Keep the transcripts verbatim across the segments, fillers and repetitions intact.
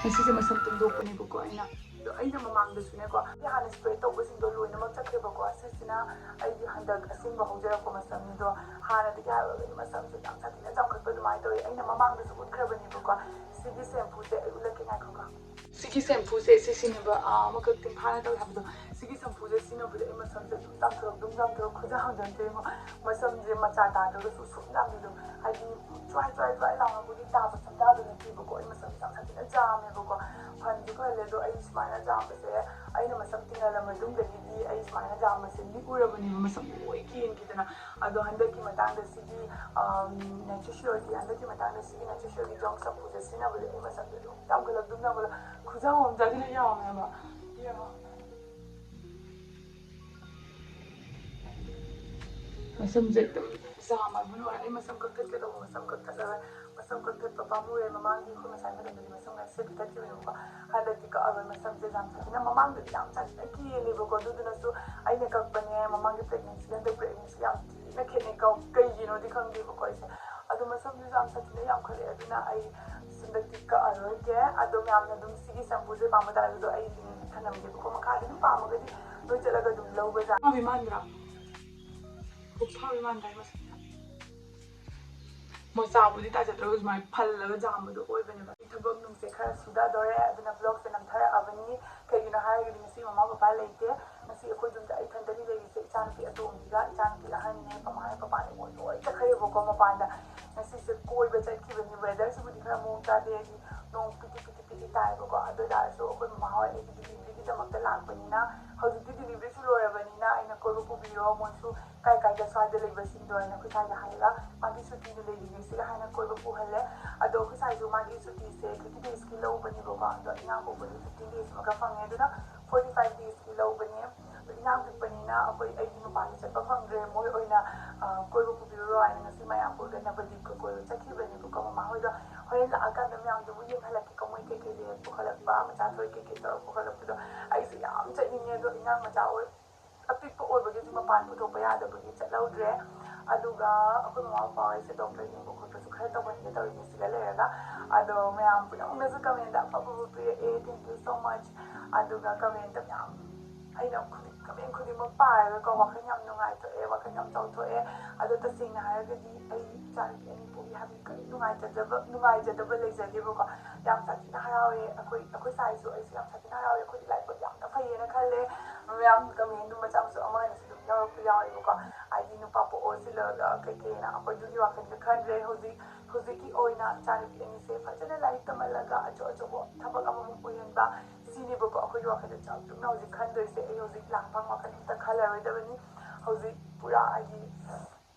ꯉꯁꯤꯁꯦ ꯃꯁꯝ ꯇꯨꯝꯊꯣꯛꯄꯅꯦꯕꯀꯣ ꯑꯩꯅ꯫ ꯑꯗꯣ ꯑꯩꯅ ꯃꯃꯥꯡꯗꯁꯨꯅꯦꯀꯣ, ꯑꯩ ꯍꯥꯟꯅ ꯁ꯭ꯄ꯭ꯔꯦ ꯇꯧꯕꯁꯤꯡꯗꯣ ꯂꯣꯏꯅꯃꯛ ꯆꯠꯈ꯭ꯔꯦꯕꯀꯣ꯫ ꯑꯁꯤꯁꯤꯅ ꯑꯩꯒꯤ ꯍꯟꯗꯛ ꯑꯁꯦꯡꯕ ꯍꯧꯖꯔꯛꯄ ꯃꯁꯝꯅꯤ꯫ ꯑꯗꯣ ꯍꯥꯟꯅꯗꯒꯤ ꯍꯥꯏꯔꯨꯔꯒꯗꯤ ꯃꯁꯝꯁꯦ ꯌꯥꯝ ꯁꯥꯊꯤꯅ ꯆꯥꯎꯈꯠꯄ ꯑꯗꯨꯃꯥꯏꯅ ꯇꯧꯋꯤ꯫ ꯑꯩꯅ ꯃꯃꯥꯡꯗꯁꯨ ꯎꯠꯈ꯭ꯔꯕꯅꯦꯕꯀꯣ꯫ ꯁꯤꯒꯤ ꯁꯦꯝꯄꯨꯁꯦ ꯑꯩ ꯎꯠꯂꯛꯀꯦ, ꯉꯥꯏꯈꯣꯀꯣ꯫ ꯁꯤꯒꯤ ꯁꯦꯝꯄꯨꯁꯦ ꯁꯤꯁꯤꯅꯦꯕ, ꯑꯥ, ꯑꯃꯈꯛ ꯇꯤꯝꯐꯥꯅ ꯇꯧꯋꯦ ꯍꯥꯏꯕꯗꯣ꯫ ꯁꯤꯒꯤ ꯁꯦꯝꯄꯨꯁꯦ ꯁꯤꯖꯤꯟꯅꯕꯗ ꯑꯩ ꯃꯁꯝꯁꯦ ꯑꯗꯨꯝ ꯆꯥꯝꯊꯣꯔꯛ, ꯑꯗꯨꯝ ꯆꯥꯝꯊꯣꯔꯛ, ꯈꯨꯖꯥ ꯍꯥꯝꯖꯟꯗ꯭ꯔꯦꯉꯣ꯫ ꯃꯁꯝꯁꯦ ꯃꯆꯥ ꯇꯥꯗ꯭ꯔꯒꯁꯨ ꯁꯨꯝ ꯌꯥꯝꯕꯤꯗꯣ꯫ ꯍꯥꯏꯗꯤ ꯆ꯭ꯋꯥꯏ ꯆ꯭ꯋꯥꯏ ꯆ꯭ꯋꯥꯏ ꯂꯥꯎꯅꯕꯒꯤ ꯇꯥꯕ ꯁꯝꯇꯥꯗꯣ ꯅꯠꯇꯦꯕꯀꯣ꯫ ꯑꯩ ꯃꯁꯝꯁꯦ ꯌꯥꯝ ꯁꯥꯊꯤꯅ ꯆꯥꯝꯃꯦꯕꯀꯣ꯫ ꯐꯟꯁꯨ ꯐꯜꯂꯦ꯫ ꯑꯗꯣ ꯑꯩ ꯁꯨꯃꯥꯏꯅ ꯆꯥꯝꯕꯁꯦ, ꯑꯩꯅ ꯃꯁꯝ ꯇꯤꯡꯍꯜꯂ ꯃꯇꯨꯡꯗꯒꯤꯗꯤ ꯑꯩ ꯁꯨꯃꯥꯏꯅ ꯆꯥꯝꯕꯁꯦ ꯃꯤꯠ ꯎꯔꯕꯅꯦꯕ, ꯃꯁꯝ ꯂꯣꯏ ꯀꯦꯟꯈꯤꯗꯅ꯫ ꯑꯗꯣ ꯍꯟꯗꯛꯀꯤ ꯃꯇꯥꯡꯗ ꯁꯤꯒꯤ, ꯑꯝ, ꯅꯦꯆꯔ ꯁꯤꯌꯣꯔꯒꯤ, ꯍꯟꯗꯛꯀꯤ ꯃꯇꯥꯡꯗ ꯁꯤꯒꯤ ꯅꯦꯆꯔ ꯁꯤꯌꯣꯔꯒꯤ ꯖꯣꯟꯁ ꯁꯝꯄꯨꯁꯦ ꯁꯤꯖꯤꯟꯅꯕꯗ ꯑꯩ ꯃꯁꯝꯁꯦ ꯑꯗꯨꯝ ꯌꯥꯝꯈꯠꯂꯛ, ꯑꯗꯨꯝ ꯌꯥꯝꯈꯠꯂꯛ꯫ ꯈꯨꯖꯥꯎ ꯑꯃ ꯆꯥꯁꯤꯜꯂ ꯌꯥꯎꯔꯝꯃꯦꯕ꯫ ꯌꯦꯡꯉꯣ꯫ ꯃꯁꯝꯁꯦ ꯑꯗꯨꯝ ꯆꯥꯝꯃ ꯂꯣꯏꯔꯦ꯫ ꯑꯩ ꯃꯁꯝ ꯀꯛꯊꯠꯀꯦ ꯇꯧꯕ, ꯃꯁꯝ ꯀꯛꯊꯠꯂꯔꯣꯏ꯫ ꯃꯁꯝ ꯀꯛꯊꯠꯄ ꯄꯥꯝꯃꯨꯔꯦ꯫ ꯃꯃꯥꯡꯒꯤ ꯑꯩꯈꯣꯏ ꯉꯁꯥꯏ ꯃꯇꯝꯗꯗꯤ ꯃꯁꯝ ꯉꯥꯛꯁꯦ ꯀꯛꯊꯠꯈꯤꯕꯅꯦꯕꯀꯣ꯫ ꯍꯟꯗꯛꯇꯤ ꯀꯛꯑꯔꯣꯏ꯫ ꯃꯁꯝꯁꯦ ꯌꯥꯝ ꯁꯥꯊꯤꯅ, ꯃꯃꯥꯡꯗꯗꯤ ꯌꯥꯝ ꯁꯥꯊꯤꯅ ꯀꯦꯜꯂꯦꯕꯀꯣ꯫ ꯑꯗꯨꯗꯨꯅꯁꯨ ꯑꯩꯅ ꯀꯛꯄꯅꯦ꯫ ꯃꯃꯥꯡꯒꯤ ꯄ꯭ꯔꯦꯒꯅꯦꯟꯁꯤꯒ ꯍꯟꯗꯛ ꯄ꯭ꯔꯦꯒꯅꯦꯟꯁꯤꯒ ꯌꯥꯝ ꯊꯤꯅ ꯈꯦꯠꯅꯩ꯫ ꯀ-, ꯀꯩꯒꯤꯅꯣꯗꯤ ꯈꯪꯗꯦꯕꯀꯣ ꯑꯩꯁꯦ꯫ ꯑꯗꯣ ꯃꯁꯝꯁꯤꯁꯨ ꯌꯥꯝ ꯁꯥꯊꯤꯅ ꯌꯥꯝꯈꯠꯂꯛꯑꯦ꯫ ꯑꯗꯨꯅ ꯑꯩ ꯍꯟꯗꯛꯇꯤ ꯀꯛꯑꯔꯣꯏꯒꯦ꯫ ꯑꯗꯣ ꯃꯌꯥꯝꯅ ꯑꯗꯨꯝ ꯁꯤꯒꯤ ꯁꯦꯝꯄꯨꯁꯦ ꯄꯥꯝꯕ ꯇꯥꯔꯒꯁꯨ ꯑꯩ ꯂꯤꯡ ꯊꯅꯝꯒꯦꯕꯀꯣ꯫ ꯃꯈꯥꯗ ꯑꯗꯨꯝ ꯄꯥꯝꯃꯒꯗꯤ ꯅꯣꯏ ꯆꯠꯂꯒ ꯑꯗꯨꯝ ꯂꯧꯕ ꯌꯥꯏ꯫ ꯐꯥꯕꯤ ꯃꯥꯟꯗ꯭ꯔꯥ? ꯐꯥꯕꯤ ꯃꯥꯟꯗ꯭ꯔꯥ ꯑꯩ ꯃꯁꯝꯁꯦ? ꯃꯆꯥꯕꯨꯗꯤ ꯇꯥꯖꯗ꯭ꯔꯒ ꯁꯨꯃꯥꯏꯅ ꯐꯜꯂꯒ ꯆꯥꯝꯕꯗꯣ ꯑꯣꯏꯕꯅꯦꯕ꯫ ꯊꯕꯛ ꯅꯨꯡꯁꯦ ꯈꯔ ꯁꯨꯗꯗꯣꯔꯦ, ꯑꯗꯨꯅ vlogꯁꯦ ꯅꯝꯊꯔꯛꯑꯕꯅꯤ꯫ ꯀꯩꯒꯤꯅꯣ ꯍꯥꯏꯔꯒꯗꯤ ꯉꯁꯤ ꯃꯃꯥ ꯕꯕꯥ ꯂꯩꯇꯦ꯫ ꯉꯁꯤ ꯑꯩꯈꯣꯏ ꯌꯨꯝꯗ ꯑꯩ ꯏꯊꯟꯇꯅꯤ ꯂꯩꯔꯤꯁꯦ, ꯏꯆꯥꯅꯨꯄꯤ ꯑꯇꯣꯝꯕꯤꯒ꯫ ꯏꯆꯥꯅꯨꯄꯤ ꯑꯍꯟꯅꯦ, ꯃꯃꯥ ꯕꯕꯥꯅꯦ ꯃꯣꯏ ꯂꯣꯏ ꯆꯠꯈ꯭ꯔꯦꯕꯀꯣ ꯃꯄꯥꯟꯗ꯫ ꯉꯁꯤꯁꯦ ꯀꯣꯏꯕ ꯆꯠꯈꯤꯕꯅꯤ꯫ Weatherꯁꯤꯕꯨꯗꯤ ꯈꯔ ꯃꯑꯣꯡ ꯇꯥꯗꯦ, ꯍꯥꯏꯗꯤ ꯅꯣꯡ ꯄꯤꯇꯤ ꯄꯤꯇꯤ ꯄꯤꯇꯤ ꯇꯥꯏꯕꯀꯣ꯫ ꯑꯗꯨ ꯑꯣꯏ ꯇꯥꯔꯁꯨ ꯑꯩꯈꯣꯏ ꯃꯃꯥ ꯍꯣꯏ ꯑꯩꯒꯤ deliveryꯒꯤꯗꯃꯛꯇ ꯂꯥꯛꯄꯅꯤꯅ, ꯍꯧꯖꯤꯛꯇꯤ deliveryꯁꯨ ꯂꯣꯏꯔꯕꯅꯤꯅ ꯑꯩꯅ ꯀꯣꯏꯕ ꯄꯨꯕꯤꯔꯣ, ꯃꯣꯏꯁꯨ ꯀꯥꯏ ꯀꯥꯏꯗ ꯁ꯭ꯋꯥꯏꯗ ꯂꯩꯕꯁꯤꯡꯗꯣ ꯍꯥꯏꯅ ꯑꯩꯈꯣꯏ ꯁ꯭ꯋꯥꯏꯗ ꯍꯥꯏꯔꯒ ꯃꯥꯒꯤ ꯁꯨꯇꯤꯗ ꯂꯩꯔꯤꯉꯩꯁꯤꯒ ꯍꯥꯏꯅ ꯀꯣꯏꯕ ꯄꯨꯍꯜꯂꯦ꯫ ꯑꯗꯣ ꯑꯩꯈꯣꯏ ꯁ꯭ꯋꯥꯏꯁꯨ ꯃꯥꯒꯤ ꯁꯨꯇꯤꯁꯦ thirty daysꯀꯤ ꯂꯧꯕꯅꯦꯕꯀꯣ꯫ ꯑꯗꯣ ꯑꯉꯥꯡ ꯄꯣꯛꯄꯗꯤ fifteen days ꯑꯃꯒ ꯐꯪꯉꯦ, ꯑꯗꯨꯅ forty five daysꯀꯤ ꯂꯧꯕꯅꯦ꯫ ꯑꯗꯣ ꯑꯉꯥꯡ ꯄꯤꯛꯄꯅꯤꯅ ꯑꯩꯈꯣꯏ, ꯑꯩꯒꯤ ꯅꯨꯄꯥꯗꯤ ꯆꯠꯄ ꯐꯪꯗ꯭ꯔꯦ, ꯃꯣꯏ ꯑꯣꯏꯅ, ꯑ, ꯀꯣꯏꯕ ꯄꯨꯕꯤꯔꯨꯔꯣ ꯍꯥꯏꯅ ꯉꯁꯤ ꯃꯌꯥꯝ ꯄꯨꯔꯒ ꯅꯕꯗꯤꯞꯀ ꯀꯣꯏꯕ ꯆꯠꯈꯤꯕꯅꯦꯕꯀꯣ꯫ ꯃꯃꯥ ꯍꯣꯏꯗꯣ ꯍꯣꯔꯦꯟ ꯂꯥꯛꯑꯀꯥꯟꯗ ꯃꯌꯥꯝꯗꯨꯕꯨ ꯌꯦꯡꯍꯜꯂꯛꯀꯦꯀꯣ, ꯃꯣꯏ ꯀꯩꯀꯩ ꯂꯩꯔꯛꯄ ꯈꯣꯠꯂꯛꯄ, ꯃꯆꯥ ꯊꯣꯏ ꯀꯩꯀꯩ ꯇꯧꯔꯛꯄ ꯈꯣꯠꯂꯛꯄꯗꯣ꯫ ꯑꯩꯁꯨ ꯌꯥꯝ ꯆꯠꯅꯤꯡꯉꯦ, ꯑꯗꯣ ꯑꯉꯥꯡ ꯃꯆꯥ ꯑꯣꯏ ꯑꯄꯤꯛꯄ ꯑꯣꯏꯕꯒꯤ ꯍꯧꯖꯤꯛ ꯃꯄꯥꯟ ꯄꯨꯊꯣꯛꯄ ꯌꯥꯗꯕꯒꯤ ꯆꯠꯍꯧꯗ꯭ꯔꯦ꯫ ꯑꯗꯨꯒ ꯑꯩꯈꯣꯏ ꯃꯃꯥ ꯕꯕꯥ ꯍꯣꯏꯁꯦ doctor ꯌꯦꯡꯕ ꯈꯣꯠꯄꯁꯨ ꯈꯔ ꯇꯧꯍꯟꯒꯦ ꯇꯧꯔꯤꯅꯦ ꯁꯤꯗ ꯂꯩꯔꯒ꯫ ꯑꯗꯣ ꯃꯌꯥꯝ ꯄꯨꯝꯅꯃꯛꯅꯁꯨ commentꯗ ꯑꯐ ꯑꯐꯕ ꯄꯤꯔꯛꯑꯦ, thank you so much꯫ ꯑꯗꯨꯒ commentꯇ ꯃꯌꯥꯝ ꯑꯩꯅ ꯈꯨꯗꯤꯡ, comment ꯈꯨꯗꯤꯡꯃꯛ ꯄꯥꯔꯒꯀꯣ ꯋꯥꯈꯜ ꯌꯥꯝ ꯅꯨꯡꯉꯥꯏꯊꯣꯛꯑꯦ, ꯋꯥꯈꯜ ꯌꯥꯝ ꯆꯥꯎꯊꯣꯛꯑꯦ꯫ ꯑꯗꯣ ꯇꯁꯦꯡꯅ ꯍꯥꯏꯔꯒꯗꯤ ꯑꯩ ꯏꯆꯥꯅꯨꯄꯤ ꯑꯅꯤ ꯄꯣꯛꯏ ꯍꯥꯏꯕꯒꯤ ꯀꯔꯤ ꯅꯨꯡꯉꯥꯏꯖꯗꯕ, ꯅꯨꯡꯉꯥꯏꯖꯗꯕ ꯂꯩꯖꯗꯦꯕꯀꯣ꯫ ꯌꯥꯝ ꯁꯥꯊꯤꯅ ꯍꯔꯥꯎꯋꯦ꯫ ꯑꯩꯈꯣꯏ, ꯑꯩꯈꯣꯏ ꯁꯥꯏꯁꯨ ꯑꯩꯁꯨ ꯌꯥꯝ ꯁꯥꯊꯤꯅ ꯍꯔꯥꯎꯋꯦ꯫ ꯑꯩꯈꯣꯏꯗꯤ ꯂꯥꯏꯕꯛ ꯌꯥꯝꯅ ꯐꯩꯌꯦꯅ ꯈꯜꯂꯦ꯫ ꯃꯌꯥꯝ commentꯗꯨ ꯃꯆꯥ ꯃꯁꯨ ꯑꯃ ꯑꯅꯤꯁꯨ ꯑꯗꯨꯝ ꯌꯥꯎꯔꯛꯄ ꯌꯥꯎꯋꯦꯕꯀꯣ꯫ ꯍꯥꯏꯗꯤ ꯅꯨꯄꯥ ꯄꯣꯛꯑꯣ ꯁꯤꯜꯂꯒ ꯀꯩꯀꯩꯅ ꯑꯩꯈꯣꯏ ꯑꯗꯨꯒꯤ ꯋꯥꯈꯜꯗ ꯈꯟꯗ꯭ꯔꯦ꯫ ꯍꯧꯖꯤꯛ, ꯍꯧꯖꯤꯛꯀꯤ ꯑꯣꯏꯅ ꯏꯆꯥꯅꯨꯄꯤ ꯑꯅꯤꯁꯦ ꯐꯖꯅ ꯂꯥꯏꯔꯤꯛ ꯇꯝꯍꯜꯂꯒ ꯑꯆꯧ ꯑꯆꯧꯕ ꯊꯕꯛ ꯑꯃꯃꯝ ꯑꯣꯏꯍꯟꯕ, ꯁꯤꯅꯦꯕꯀꯣ ꯑꯩꯈꯣꯏꯒꯤ ꯋꯥꯈꯜꯗ ꯆꯥꯎꯊꯣꯛꯅ ꯍꯧꯖꯤꯛ ꯈꯟꯗꯣꯏꯁꯦ꯫ ꯑꯩ ꯍꯧꯖꯤꯛ ꯂꯥꯡ ꯐꯥꯡ ꯋꯥꯈꯜ ꯑꯝꯇ ꯈꯜꯂꯔꯣꯏꯗꯕꯅꯤ꯫ ꯍꯧꯖꯤꯛ ꯄꯨꯔꯥ ꯍꯥꯏꯗꯤ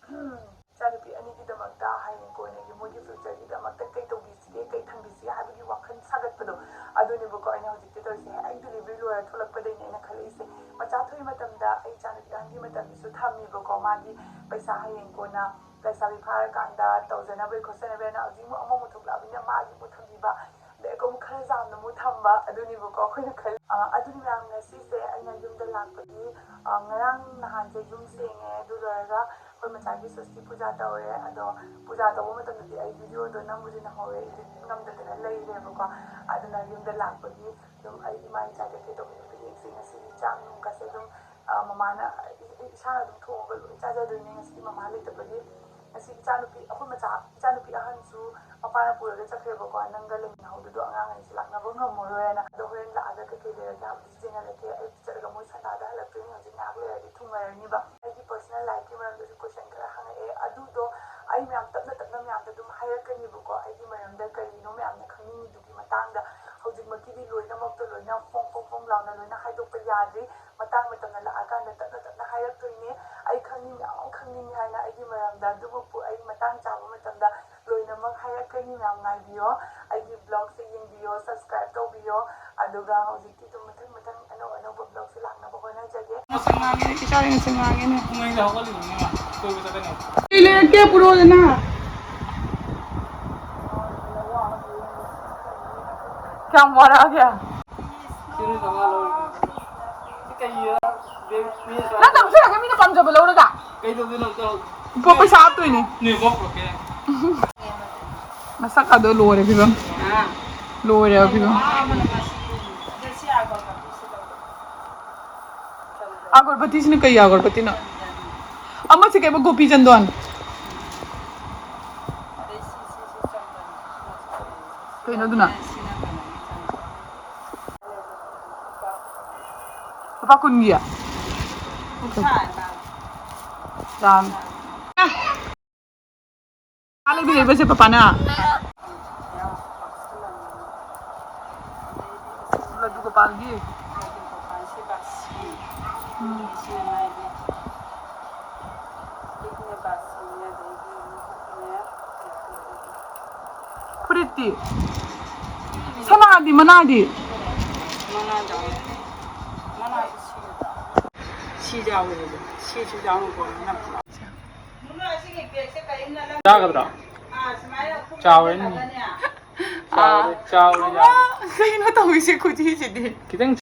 ꯏꯆꯥꯅꯨꯄꯤ ꯑꯅꯤꯒꯤꯗꯃꯛꯇ ꯍꯌꯦꯡ ꯀꯣꯟꯅꯒꯤ ꯃꯣꯏꯒꯤ futureꯒꯤꯗꯃꯛꯇ ꯀꯩ ꯇꯧꯕꯤꯁꯤꯒꯦ, ꯀꯩ ꯊꯝꯕꯤꯁꯤꯒꯦ ꯍꯥꯏꯕꯒꯤ ꯋꯥꯈꯜ ꯁꯥꯒꯠꯄꯗꯣ, ꯑꯗꯨꯅꯦꯕꯀꯣ ꯑꯩꯅ ꯍꯧꯖꯤꯛꯇꯤ ꯇꯧꯔꯤꯁꯦ꯫ ꯍꯦꯛ delivery ꯂꯣꯏꯔ ꯊꯣꯛꯂꯛꯄꯗꯩꯅꯦ ꯑꯩꯅ ꯈꯜꯂꯛꯏꯁꯦ꯫ ꯃꯆꯥ ꯊꯣꯛꯏ ꯃꯇꯝꯗ ꯑꯩ ꯏꯆꯥꯅꯨꯄꯤ ꯑꯍꯟꯒꯤ ꯃꯇꯝꯗꯁꯨ ꯊꯝꯃꯤꯕꯀꯣ, ꯃꯥꯒꯤ ꯄꯩꯁꯥ ꯍꯌꯦꯡ ꯀꯣꯟꯅ ꯂꯩꯁꯥꯕꯤ ꯐꯥꯔꯀꯥꯟꯗ ꯇꯧꯖꯅꯕꯒꯤ ꯈꯣꯠꯆꯅꯕꯅ ꯍꯧꯖꯤꯛ ꯑꯃꯨꯛ ꯑꯃꯃꯨꯛ ꯊꯣꯛꯂꯛꯑꯕꯅꯤꯅ ꯃꯥꯒꯤ ꯑꯃꯨꯛ ꯊꯝꯕꯤꯕ, ꯑꯗꯩ ꯑꯩꯈꯣꯏ ꯑꯃꯨꯛ ꯈꯔ ꯆꯥꯎꯅ ꯑꯃꯨꯛ ꯊꯝꯕ, ꯑꯗꯨꯅꯤꯕꯀꯣ ꯑꯩꯈꯣꯏꯅ ꯈꯜꯂꯤ꯫ ꯑ, ꯑꯗꯨꯅꯤ ꯃꯌꯥꯝ, ꯉꯁꯤꯁꯦ ꯑꯩꯅ ꯌꯨꯝꯗ ꯂꯥꯛꯄꯒꯤ, ꯑ, ꯉꯔꯥꯡ ꯅꯍꯥꯟꯁꯦ ꯌꯨꯝ ꯁꯦꯡꯉꯦ꯫ ꯑꯗꯨ ꯂꯣꯏꯔꯒ ꯑꯩꯈꯣꯏ ꯃꯆꯥꯒꯤ ꯁ꯭ꯋꯁꯇꯤ ꯄꯨꯖꯥ ꯇꯧꯔꯦ꯫ ꯑꯗꯣ ꯄꯨꯖꯥ ꯇꯧꯕ ꯃꯇꯝꯗꯗꯤ ꯑꯩ videoꯗꯣ ꯅꯝꯕꯨꯗꯤ ꯅꯝꯍꯧꯔꯦ, edit ꯉꯝꯗꯗꯅ ꯂꯩꯔꯦꯕꯀꯣ꯫ ꯑꯗꯨꯅ ꯌꯨꯝꯗ ꯂꯥꯛꯄꯒꯤ ꯑꯗꯨꯝ ꯑꯩ ꯏꯃꯥ ꯏꯆꯥ ꯀꯩꯀꯩ ꯇꯧꯕꯗꯣ ꯌꯦꯡꯁꯤ꯫ ꯉꯁꯤꯗꯤ ꯆꯥꯛ ꯅꯨꯡꯒꯁꯦ ꯑꯗꯨꯝ, ꯑ, ꯃꯃꯥꯅ, ꯑꯩ, ꯑꯩ ꯏꯁꯥꯅ ꯑꯗꯨꯝ ꯊꯣꯡꯉꯒ ꯂꯣꯏ ꯆꯥꯖꯗꯣꯏꯅꯦ ꯉꯁꯤꯗꯤ ꯃꯃꯥ ꯂꯩꯇꯕꯒꯤ꯫ ꯑꯁꯤ ꯏꯆꯥꯅꯨꯄꯤ, ꯑꯩꯈꯣꯏ ꯃꯆꯥ, ꯏꯆꯥꯅꯨꯄꯤ ꯑꯍꯟꯁꯨ ꯃꯄꯥꯅ ꯄꯨꯔꯒ ꯆꯠꯈ꯭ꯔꯦꯕꯀꯣ, "ꯅꯪꯒ ꯂꯩꯃꯤꯟꯅꯍꯧꯕꯗꯨꯗꯣ ꯑꯉꯥꯡ ꯑꯅꯤꯁꯦ ꯂꯥꯛꯅꯕ ꯉꯝꯃꯔꯣꯏꯅ"꯫ ꯑꯗꯣ ꯍꯣꯔꯦꯟ ꯂꯥꯛꯑꯒ ꯀꯩꯀꯩ ꯂꯩꯔꯒꯦ ꯍꯥꯏꯕꯗꯨꯁꯨ ꯌꯦꯡꯍꯜꯂꯛꯀꯦ꯫ ꯑꯩ ꯆꯠꯂꯒ ꯃꯣꯏ ꯁꯟꯗꯥꯗ ꯍꯜꯂꯛꯇꯣꯏꯅꯤ꯫ ꯍꯧꯖꯤꯛ ꯉꯥꯏꯍꯥꯛ ꯂꯩꯔꯗꯤ ꯊꯨꯡꯉꯔꯅꯤꯕ꯫ ꯑꯩꯒꯤ personal lifeꯀꯤ ꯃꯔꯝꯗꯁꯨ question ꯈꯔ ꯍꯪꯉꯛꯑꯦ꯫ ꯑꯗꯨꯗꯣ ꯑꯩ ꯃꯌꯥꯝ ꯇꯞꯅ ꯇꯞꯅ ꯃꯌꯥꯝꯗ ꯑꯗꯨꯝ ꯍꯥꯏꯔꯛꯀꯅꯤꯕꯀꯣ, ꯑꯩꯒꯤ ꯃꯔꯝꯗ ꯀꯔꯤꯅꯣ ꯃꯌꯥꯝꯅ ꯈꯪꯅꯤꯡꯉꯤꯗꯨꯒꯤ ꯃꯇꯥꯡꯗ꯫ ꯍꯧꯖꯤꯛꯃꯛꯀꯤꯗꯤ ꯂꯣꯏꯅꯃꯛꯇꯣ ꯂꯣꯏꯅ ꯐꯣꯡ ꯐꯣꯡ ꯐꯣꯡ ꯂꯥꯎꯅ ꯂꯣꯏꯅ ꯍꯥꯏꯗꯣꯛꯄ ꯌꯥꯗ꯭ꯔꯤ꯫ ꯃꯇꯥꯡ ꯃꯇꯝꯅ ꯂꯥꯛꯑꯀꯥꯟꯗ ꯇꯞꯅ ꯇꯞꯅ ꯍꯥꯏꯔꯛꯇꯣꯏꯅꯦ꯫ ꯑꯩ ꯈꯪꯅꯤꯡ, ꯃꯌꯥꯝ ꯑꯃ ꯈꯪꯅꯤꯡꯉꯤ ꯍꯥꯏꯅ ꯑꯩꯒꯤ ꯃꯔꯝꯗ꯫ ꯑꯗꯨꯕꯨ ꯑꯩ ꯃꯇꯥꯡ ꯆꯥꯕ ꯃꯇꯝꯗ ꯂꯣꯏꯅꯃꯛ ꯍꯥꯏꯔꯛꯀꯅꯤ꯫ ꯃꯌꯥꯝ ꯉꯥꯏꯕꯤꯌꯣ, ꯑꯩꯒꯤ vlogꯁꯦ ꯌꯦꯡꯕꯤꯌꯣ, subscribe ꯇꯧꯕꯤꯌꯣ꯫ ꯑꯗꯨꯒ ꯍꯧꯖꯤꯛꯇꯤ ꯑꯗꯨꯝ ꯃꯊꯪ ꯃꯊꯪ ꯑꯅꯧ ꯑꯅꯧꯕ vlogꯁꯦ ꯂꯥꯛꯅꯕ ꯍꯣꯠꯅꯖꯒꯦ꯫ ꯉꯁꯤ ꯉꯥꯡꯉꯦ, ꯏꯆꯥꯗꯤ ꯉꯁꯤ ꯉꯥꯡꯉꯦꯅꯦ꯫ ꯄꯨꯡ ꯑꯅꯤꯗ ꯍꯧꯒꯠꯂꯤꯕꯅꯤꯅ ꯀꯣꯏꯕ ꯆꯠꯀꯅꯤ꯫ ꯀꯩ ꯂꯩꯔꯛꯀꯦ ꯄꯨꯔꯛꯑꯣꯗꯅ꯫ ꯀꯌꯥꯝ ꯋꯥꯔꯛꯑꯒꯦ? ꯁꯤ ꯅꯣꯏ ꯆꯥꯝꯃꯉꯥ ꯂꯧꯔꯤꯗꯨꯗꯤ꯫ ꯁꯤ ꯀꯩ ꯅꯪ ꯇꯧꯖꯔꯒ ꯃꯤꯅ ꯄꯥꯝꯖꯕ ꯂꯧꯔꯒ? ꯀꯩ ꯇꯧꯗꯣꯏꯅꯣ ꯑꯝꯇ ꯍꯪꯉꯨ꯫ ꯏꯕꯣ, ꯄꯩꯁꯥ ꯍꯥꯞꯇꯣꯏꯅꯦ꯫ ꯅꯣꯏ ꯕꯣꯛ ꯄꯨꯔꯛꯀꯦ꯫ ꯃꯁꯛ ꯑꯗꯣ ꯂꯣꯏꯔꯦ ꯐꯤꯕꯝ꯫ ꯂꯣꯏꯔꯦ ꯐꯤꯕꯝ꯫ ꯑꯒꯔꯕꯇꯤꯁꯤꯅ ꯀꯩ ꯑꯒꯔꯕꯇꯤꯅꯣ? ꯑꯃꯁꯤ ꯀꯩꯕ, ꯒꯣꯄꯤ ꯆꯟꯗꯣꯟ꯫ ꯀꯩꯅꯣ ꯑꯗꯨꯅ? ꯂꯨꯄꯥ ꯀꯨꯟꯒꯤ? ꯌꯥꯝ꯫ ꯂꯩꯕꯤꯔꯛꯏꯕꯁꯦ ꯄꯄꯥꯅ? ꯂꯗꯨ ꯒꯣꯄꯥꯜꯒꯤ? ꯎꯝ꯫ ꯐꯨꯔꯤꯠꯇꯤ? ꯁꯅꯥꯗꯤ, ꯃꯅꯥꯗꯤ? ꯁꯤ ꯌꯥꯎꯋꯦ, ꯁꯤꯁꯨ ꯌꯥꯎꯅ꯫ ꯆꯥꯒꯗ꯭ꯔꯣ? ꯆꯥꯎꯔꯦꯅꯦ꯫ ꯆꯥꯎꯔꯦ, ꯆꯥꯎꯔꯦ, ꯌꯥꯔꯦ꯫ ꯀꯩꯅꯣ ꯇꯧꯔꯤꯁꯦ ꯈꯨꯖꯤꯁꯤꯗꯤ? ꯈꯤꯇꯪ